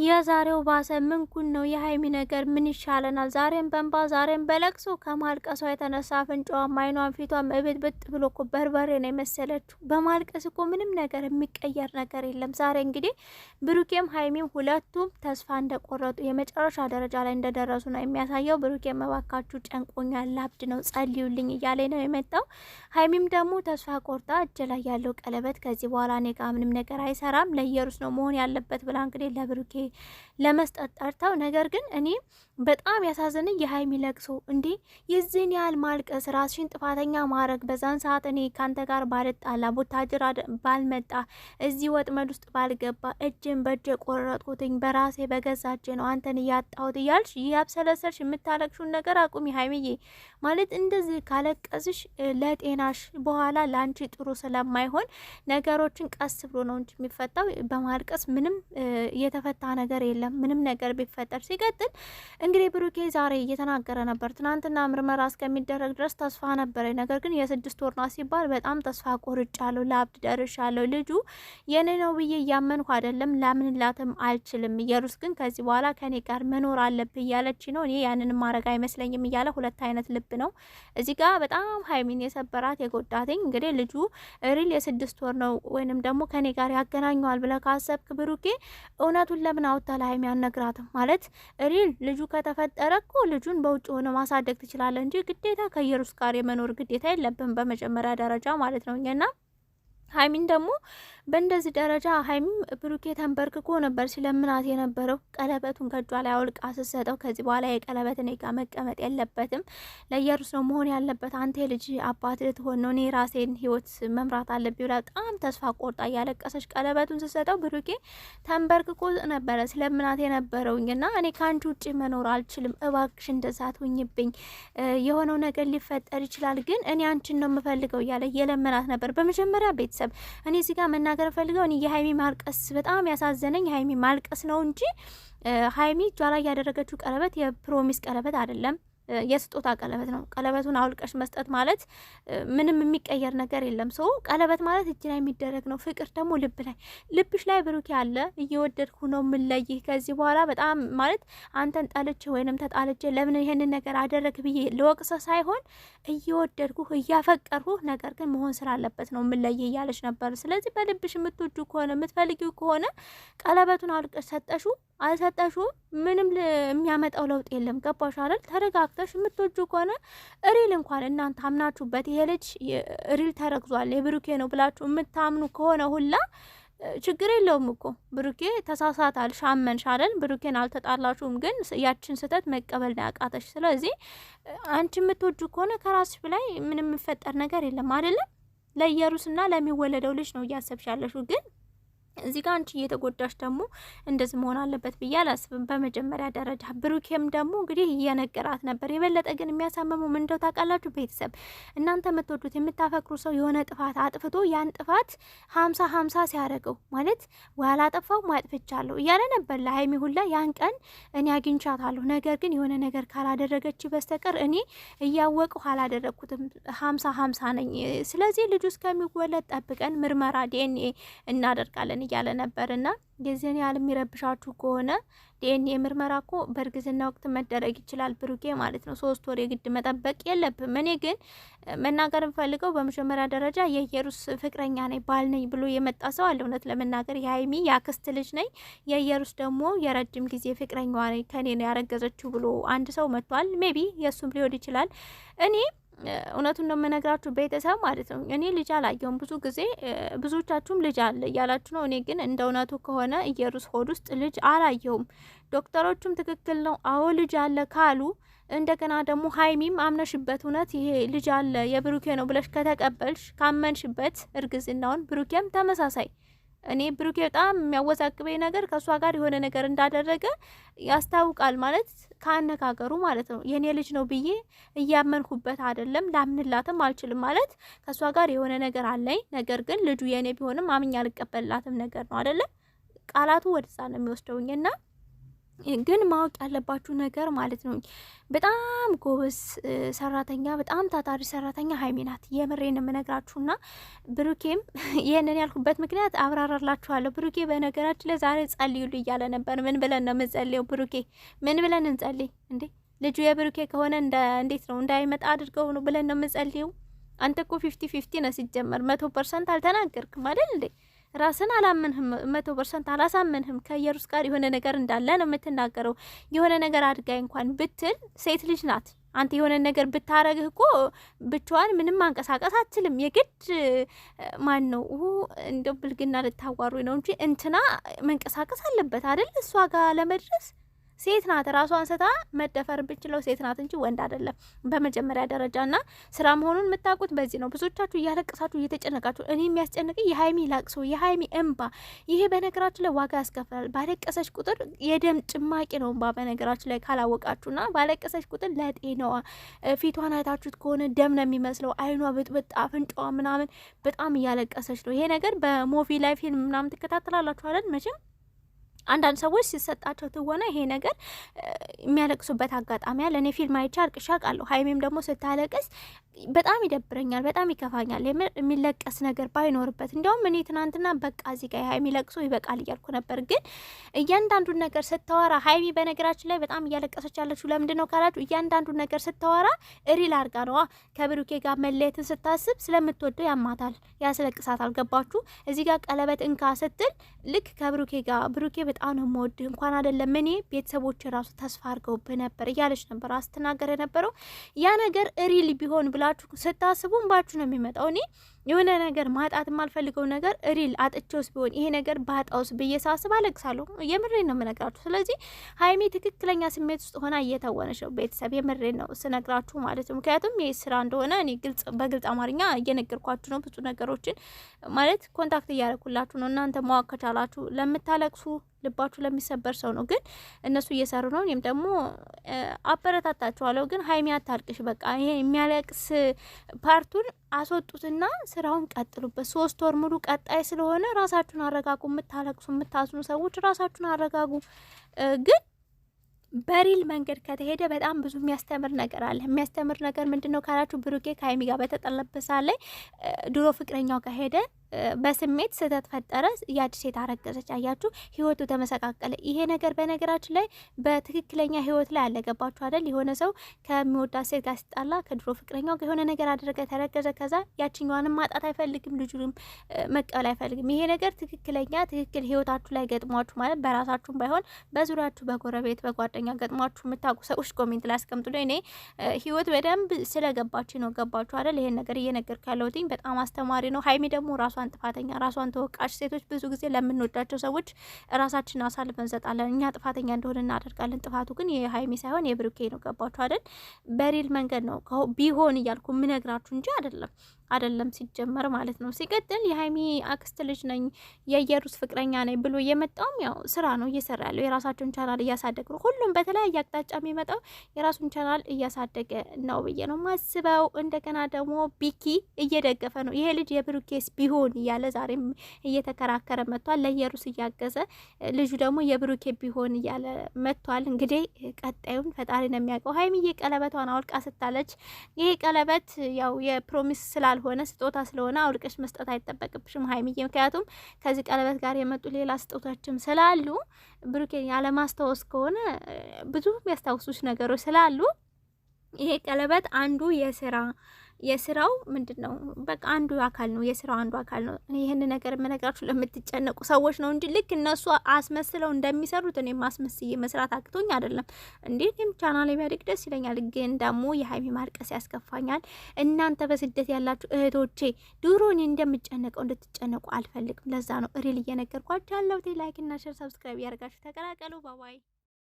የዛሬው ባሰ። ምን ጉድ ነው የሀይሚ ነገር? ምን ይሻለናል? ዛሬም በእንባ ዛሬም በለቅሶ። ከማልቀሷ የተነሳ አፍንጫዋም አይኗም ፊቷም እብጥ ብጥ ብሎ እኮ በርበሬ ነው የመሰለችው። በማልቀስ እኮ ምንም ነገር የሚቀየር ነገር የለም። ዛሬ እንግዲህ ብሩኬም ሀይሚም ሁለቱም ተስፋ እንደቆረጡ የመጨረሻ ደረጃ ላይ እንደደረሱ ነው የሚያሳየው። ብሩኬም እባካችሁ ጨንቆኛል፣ ላብድ ነው፣ ጸልዩልኝ እያለ ነው የመጣው። ሀይሚም ደግሞ ተስፋ ቆርጣ እጅ ላይ ያለው ቀለበት ከዚህ በኋላ እኔ ጋ ምንም ነገር አይሰራም፣ ለኢየሩስ ነው መሆን ያለበት ብላ እንግዲህ ለብሩኬ ለመስጠት ጠርተው፣ ነገር ግን እኔ በጣም ያሳዘነኝ የሀይሚ ለቅሶ። እንዴ፣ የዚህን ያህል ማልቀስ፣ ራስሽን ጥፋተኛ ማድረግ፣ በዛን ሰዓት እኔ ካንተ ጋር ባልጣላ፣ ቡታጅራ ባልመጣ፣ እዚህ ወጥመድ ውስጥ ባልገባ፣ እጅን በእጅ የቆረጥኩትኝ በራሴ በገዛ እጄ ነው አንተን እያጣሁት እያልሽ እያብሰለሰልሽ የምታለቅሹን ነገር አቁሚ ሀይሚዬ። ማለት እንደዚህ ካለቀስሽ ለጤናሽ በኋላ ለአንቺ ጥሩ ስለማይሆን ነገሮችን ቀስ ብሎ ነው እንጂ የሚፈታው፣ በማልቀስ ምንም የተፈታ ነገር የለም። ምንም ነገር ቢፈጠር። ሲቀጥል እንግዲህ ብሩኬ ዛሬ እየተናገረ ነበር። ትናንትና ምርመራ እስከሚደረግ ድረስ ተስፋ ነበረ። ነገር ግን የ6 ወር ናት ሲባል በጣም ተስፋ ቆርጫለሁ፣ ላብድ ደርሻለሁ። ልጁ የኔ ነው ብዬ እያመንኩ አይደለም፣ ላምንላትም አልችልም። ኢየሩስ ግን ከዚህ በኋላ ከኔ ጋር መኖር አለብህ እያለች ነው። እኔ ያንን ማድረግ አይመስለኝም እያለ ሁለት አይነት ልብ ነው እዚህ ጋር በጣም ሀይሚን የሰበራት የጎዳትኝ። እንግዲህ ልጁ real የ6 ወር ነው ወይንም ደግሞ ከኔ ጋር ያገናኘዋል ብለህ ካሰብክ ብሩኬ እውነቱን ለምን አውጥተህ ለሀይሚ አልነግራትም? ማለት real ልጁ ከተፈጠረ እኮ ልጁን በውጭ ሆነ ማሳደግ ትችላለህ እንጂ ግዴታ ከኢየሩስ ጋር የመኖር ግዴታ የለብህም በመጀመሪያ ደረጃ ማለት ነው። እና ሀይሚን ደግሞ በእንደዚህ ደረጃ ሀይሚም ብሩኬ ተንበርክኮ ነበር ሲለምናት የነበረው። ቀለበቱን ከእጇ ላይ አውልቃ ስትሰጠው ከዚህ በኋላ የቀለበት እኔ ጋ መቀመጥ የለበትም፣ ለኢየሩስ ነው መሆን ያለበት፣ አንተ የልጅ አባት ልትሆን ነው፣ እኔ ራሴን ህይወት መምራት አለብኝ ብላ በጣም ተስፋ ቆርጣ እያለቀሰች ቀለበቱን ስትሰጠው ብሩኬ ተንበርክኮ ነበረ ሲለምናት የነበረውኝ። እና እኔ ከአንቺ ውጭ መኖር አልችልም፣ እባክሽ እንደዛ አትሁኝብኝ፣ የሆነው ነገር ሊፈጠር ይችላል፣ ግን እኔ አንቺን ነው የምፈልገው እያለ እየለመናት ነበር። በመጀመሪያ ቤተሰብ እኔ እዚህ ጋር መናገር ፈልገው እኔ የሀይሚ ማልቀስ በጣም ያሳዘነኝ የሀይሚ ማልቀስ ነው እንጂ ሀይሚ እጇ ላይ ያደረገችው ቀለበት የ promise ቀለበት አይደለም፣ የስጦታ ቀለበት ነው። ቀለበቱን አውልቀሽ መስጠት ማለት ምንም የሚቀየር ነገር የለም። ሰው ቀለበት ማለት እጅ ላይ የሚደረግ ነው። ፍቅር ደግሞ ልብ ላይ፣ ልብሽ ላይ ብሩክ ያለ እየወደድኩ ነው የምለይህ ከዚህ በኋላ በጣም ማለት አንተን ጠልቼ ወይንም ተጣልቼ ለምን ይሄንን ነገር አደረግ ብዬ ልወቅሰ ሳይሆን እየወደድኩ እያፈቀርኩ ነገር ግን መሆን ስላለበት ነው የምለይህ እያለች ነበር። ስለዚህ በልብሽ የምትወጁ ከሆነ፣ የምትፈልጊው ከሆነ ቀለበቱን አውልቀሽ ሰጠሹ አልሰጠሹ ምንም የሚያመጣው ለውጥ የለም። ገባሽ አይደል? ተረጋግተሽ የምትወጁ ከሆነ real እንኳን እናንተ አምናችሁበት ይሄ ልጅ real ተረግዟል የብሩኬ ነው ብላችሁ የምታምኑ ከሆነ ሁላ ችግር የለውም እኮ። ብሩኬ ተሳሳታል፣ ሻመንሽ አይደል? ብሩኬን አልተጣላችሁም፣ ግን ያችን ስህተት መቀበል ነው ያቃተሽ። ስለዚህ አንቺ የምትወጁ ከሆነ ከራስሽ በላይ ምንም የሚፈጠር ነገር የለም አይደለም። ለኢየሩስና ለሚወለደው ልጅ ነው እያሰብሽ ያለሽው፣ ግን እዚህ ጋር አንቺ እየተጎዳሽ ደግሞ እንደዚህ መሆን አለበት ብዬ አላስብም። በመጀመሪያ ደረጃ ብሩኬም ደግሞ እንግዲህ እየነገራት ነበር። የበለጠ ግን የሚያሳምመው ምን እንደው ታውቃላችሁ? ቤተሰብ፣ እናንተ የምትወዱት የምታፈቅሩ ሰው የሆነ ጥፋት አጥፍቶ ያን ጥፋት 50-50 ሲያደርገው፣ ማለት ወይ አላጠፋው አጥፍቻለሁ እያለ ነበር ለሀይሚ ሁላ። ያን ቀን እኔ አግኝቻታለሁ፣ ነገር ግን የሆነ ነገር ካላደረገች በስተቀር እኔ እያወቅሁ አላደረግኩትም፣ 50-50 ነኝ። ስለዚህ ልጁ እስከሚወለድ ጠብቀን ምርመራ ዲኤንኤ እናደርጋለን እያለ ነበርና የዚህን ያህል የሚረብሻችሁ ከሆነ ዲኤንኤ ምርመራ እኮ በእርግዝና ወቅት መደረግ ይችላል ብሩኬ ማለት ነው። 3 ወር የግድ መጠበቅ የለብም። እኔ ግን መናገር የምፈልገው በመጀመሪያ ደረጃ የኢየሩስ ፍቅረኛ ነኝ፣ ባል ነኝ ብሎ የመጣ ሰው አለ። እውነት ለመናገር የሀይሚ የአክስት ልጅ ነኝ፣ የኢየሩስ ደግሞ የረጅም ጊዜ ፍቅረኛዋ ነኝ፣ ከኔ ነው ያረገዘችው ብሎ አንድ ሰው መጥቷል። Maybe የእሱም ሊሆን ይችላል። እኔ እውነቱን ነው የምነግራችሁ ቤተሰብ ማለት ነው። እኔ ልጅ አላየውም። ብዙ ጊዜ ብዙዎቻችሁም ልጅ አለ እያላችሁ ነው። እኔ ግን እንደ እውነቱ ከሆነ ኢየሩስ ሆድ ውስጥ ልጅ አላየውም። ዶክተሮቹም ትክክል ነው፣ አዎ ልጅ አለ ካሉ፣ እንደገና ደግሞ ሀይሚም አምነሽበት እውነት ይሄ ልጅ አለ የብሩኬ ነው ብለሽ ከተቀበልሽ፣ ካመንሽበት እርግዝናውን፣ ብሩኬም ተመሳሳይ። እኔ ብሩኬ በጣም የሚያወዛግበኝ ነገር ከእሷ ጋር የሆነ ነገር እንዳደረገ ያስታውቃል። ማለት ከአነጋገሩ ማለት ነው። የኔ ልጅ ነው ብዬ እያመንኩበት አይደለም፣ ላምንላትም አልችልም። ማለት ከእሷ ጋር የሆነ ነገር አለኝ፣ ነገር ግን ልጁ የኔ ቢሆንም አምኛ አልቀበልላትም ነገር ነው አይደለም። ቃላቱ ወደዛ ነው የሚወስደውኝ እና ግን ማወቅ ያለባችሁ ነገር ማለት ነው በጣም ጎበዝ ሰራተኛ፣ በጣም ታታሪ ሰራተኛ ሀይሚ ናት። የምሬን የምነግራችሁና ብሩኬም ይህንን ያልኩበት ምክንያት አብራራላችኋለሁ። ብሩኬ በነገራችን ላይ ዛሬ ጸልዩልኝ እያለ ነበር። ምን ብለን ነው የምንጸልየው? ብሩኬ ምን ብለን እንጸልይ እንዴ? ልጁ የብሩኬ ከሆነ እንዴት ነው እንዳይመጣ አድርገው ነው ብለን ነው የምንጸልየው? አንተ እኮ 50-50 ነው ሲጀመር፣ 100% አልተናገርክም አይደል እንዴ? ራስን አላመንህም፣ 100% አላሳመንህም። ከኢየሩስ ጋር የሆነ ነገር እንዳለ ነው የምትናገረው። የሆነ ነገር አድጋይ እንኳን ብትል ሴት ልጅ ናት። አንተ የሆነ ነገር ብታረግህ እኮ ብቻዋን ምንም ማንቀሳቀስ አትችልም። የግድ ማን ነው እንደው ብልግና ልታዋሩ ነው እንጂ እንትና መንቀሳቀስ አለበት አይደል? እሷ ጋር ለመድረስ ሴት ናት። ራሷን ስታ መደፈር ብችለው ሴት ናት እንጂ ወንድ አይደለም። በመጀመሪያ ደረጃ እና ስራ መሆኑን የምታውቁት በዚህ ነው። ብዙዎቻችሁ እያለቀሳችሁ እየተጨነቃችሁ፣ እኔ የሚያስጨንቅ የሀይሚ ላቅሶ፣ የሀይሚ እንባ። ይሄ በነገራችን ላይ ዋጋ ያስከፍላል። ባለቀሰች ቁጥር የደም ጭማቂ ነው እንባ በነገራችን ላይ ካላወቃችሁና፣ ባለቀሰች ቁጥር ለጤናዋ ፊቷን አይታችሁት ከሆነ ደም ነው የሚመስለው። አይኗ ብጥብጥ፣ አፍንጫዋ ምናምን በጣም እያለቀሰች ነው። ይሄ ነገር በ movie ላይ ፊልም ምናምን ትከታተላላችሁ አይደል መቼም አንዳንድ ሰዎች ሲሰጣቸው ትወና ይሄ ነገር የሚያለቅሱበት አጋጣሚ አለ። እኔ ፊልም አይቼ አልቅሼ አውቃለሁ። ሀይሜም ደግሞ ስታለቅስ በጣም ይደብረኛል፣ በጣም ይከፋኛል። የሚለቀስ ነገር ባይኖርበት እንዲያውም እኔ ትናንትና በቃ እዚህ ጋር የሀይሚ ለቅሶ ይበቃል እያልኩ ነበር። ግን እያንዳንዱን ነገር ስታወራ ሀይሚ በነገራችን ላይ በጣም እያለቀሰች ያለችው ለምንድን ነው ካላችሁ፣ እያንዳንዱን ነገር ስታወራ real አድርጋ ነዋ። ከብሩኬ ጋር መለየትን ስታስብ ስለምትወደው ያማታል፣ ያስለቅሳታል። ገባችሁ? እዚህ ጋር ቀለበት እንካ ስትል ልክ ከብሩኬ ጋር ብሩኬ በጣም ነው የምወድህ እንኳን አይደለም እኔ ቤተሰቦች ራሱ ተስፋ አድርገውብህ ነበር እያለች ነበር አስተናገር የነበረው። ያ ነገር real ቢሆን ብላችሁ ስታስቡ እንባችሁ ነው የሚመጣው። እኔ የሆነ ነገር ማጣት የማልፈልገው ነገር real አጥቼውስ ቢሆን ይሄ ነገር ባጣውስ ብዬ ሳስብ አለቅሳለሁ። የምሬን ነው የምነግራችሁ። ስለዚህ ሀይሚ ትክክለኛ ስሜት ውስጥ ሆና እየተወነች ነው። ቤተሰብ የምሬን ነው ስነግራችሁ ማለት ነው። ምክንያቱም ይህ ስራ እንደሆነ እኔ ግልጽ በግልጽ አማርኛ እየነገርኳችሁ ነው። ብዙ ነገሮችን ማለት contact እያደረኩላችሁ ነው። እናንተ ማወቅ ከቻላችሁ ለምታለቅሱ ልባችሁ ለሚሰበር ሰው ነው። ግን እነሱ እየሰሩ ነው። እኔም ደግሞ አበረታታችኋለሁ። ግን ሀይሚ አታልቅሽ። በቃ ይሄ የሚያለቅስ part ኡን አስወጡትና ስራውን ቀጥሉበት። 3 ወር ሙሉ ቀጣይ ስለሆነ ራሳችሁን አረጋጉ። የምታለቅሱ የምታዝኑ ሰዎች ራሳችሁን አረጋጉ። ግን በ real መንገድ ከተሄደ በጣም ብዙ የሚያስተምር ነገር አለ። የሚያስተምር ነገር ምንድን ነው ካላችሁ፣ ብሩኬ ከሀይሚ ጋር በተጠለበት ሰዓት ላይ ድሮ ፍቅረኛው ጋር ሄደ። በስሜት ስህተት ፈጠረ። ያች ሴት አረገዘች። አያችሁ፣ ህይወቱ ተመሰቃቀለ። ይሄ ነገር በነገራችን ላይ በትክክለኛ ህይወት ላይ አለገባችሁ አይደል? የሆነ ሰው ከሚወዳት ሴት ጋር ሲጣላ ከድሮ ፍቅረኛው ጋር የሆነ ነገር አደረገ፣ ተረገዘ። ከዛ ያችኛዋንም ማጣት አይፈልግም፣ ልጁንም መቀበል አይፈልግም። ይሄ ነገር ትክክለኛ ትክክል ህይወታችሁ ላይ ገጥሟችሁ ማለት በራሳችሁም ባይሆን በዙሪያችሁ በጎረቤት በጓደኛ ገጥሟችሁ የምታውቁ ሰዎች comment ላይ አስቀምጡልኝ። እኔ ህይወት በደንብ ስለገባችሁ ነው። ገባችሁ አይደል? ይሄን ነገር እየነገርኩ ያለሁት በጣም አስተማሪ ነው። ሀይሚ ደግሞ ራሷን ጥፋተኛ ራሷን ተወቃሽ። ሴቶች ብዙ ጊዜ ለምንወዳቸው ሰዎች ራሳችንን አሳልፈን እንሰጣለን። እኛ ጥፋተኛ እንደሆነ እናደርጋለን። ጥፋቱ ግን የሀይሚ ሳይሆን የብሩኬ ነው። ገባችሁ አይደል? በ real መንገድ ነው ቢሆን እያልኩ የምነግራችሁ እንጂ አይደለም አይደለም ሲጀመር ማለት ነው። ሲቀጥል የሀይሚ አክስት ልጅ ነኝ የኢየሩስ ፍቅረኛ ነኝ ብሎ የመጣውም ያው ስራ ነው እየሰራ ያለው፣ የራሳቸውን ቻናል እያሳደገ ነው። ሁሉም በተለያየ አቅጣጫ የሚመጣው የራሱን ቻናል እያሳደገ ነው ብዬ ነው ማስበው። እንደገና ደግሞ ቢኪ እየደገፈ ነው። ይሄ ልጅ የብሩኬስ ቢሆን እያለ ዛሬም እየተከራከረ መጥቷል። ለኢየሩስ እያገዘ ልጁ ደግሞ የብሩኬ ቢሆን እያለ መጥቷል። እንግዲህ ቀጣዩን ፈጣሪ ነው የሚያውቀው። ሀይሚዬ ቀለበቷን አውልቃ ስታለች ይሄ ቀለበት ያው የ promise ስላልሆነ ስጦታ ስለሆነ አውልቀሽ መስጠት አይጠበቅብሽም ሀይሚዬ። ምክንያቱም ከዚህ ቀለበት ጋር የመጡ ሌላ ስጦታዎችም ስላሉ ብሩኬን ያለማስታወስ ከሆነ ብዙ የሚያስታውሱሽ ነገሮች ስላሉ ይሄ ቀለበት አንዱ የስራ የስራው ምንድን ነው በቃ አንዱ አካል ነው፣ የስራው አንዱ አካል ነው። ይህን ነገር የምነግራችሁ ለምትጨነቁ ሰዎች ነው እንጂ ልክ እነሱ አስመስለው እንደሚሰሩት እኔም አስመስዬ መስራት አቅቶኝ አይደለም። እንዴ እኔም ቻናል ቢያድግ ደስ ይለኛል፣ ግን ደግሞ የሀይሚ ማልቀስ ያስከፋኛል። እናንተ በስደት ያላችሁ እህቶቼ ድሮ እኔ እንደምጨነቀው እንድትጨነቁ አልፈልግም። ለዛ ነው real እየነገርኳችሁ ያለሁት። Like እና share subscribe እያደረጋችሁ ተቀላቀሉ። Bye bye።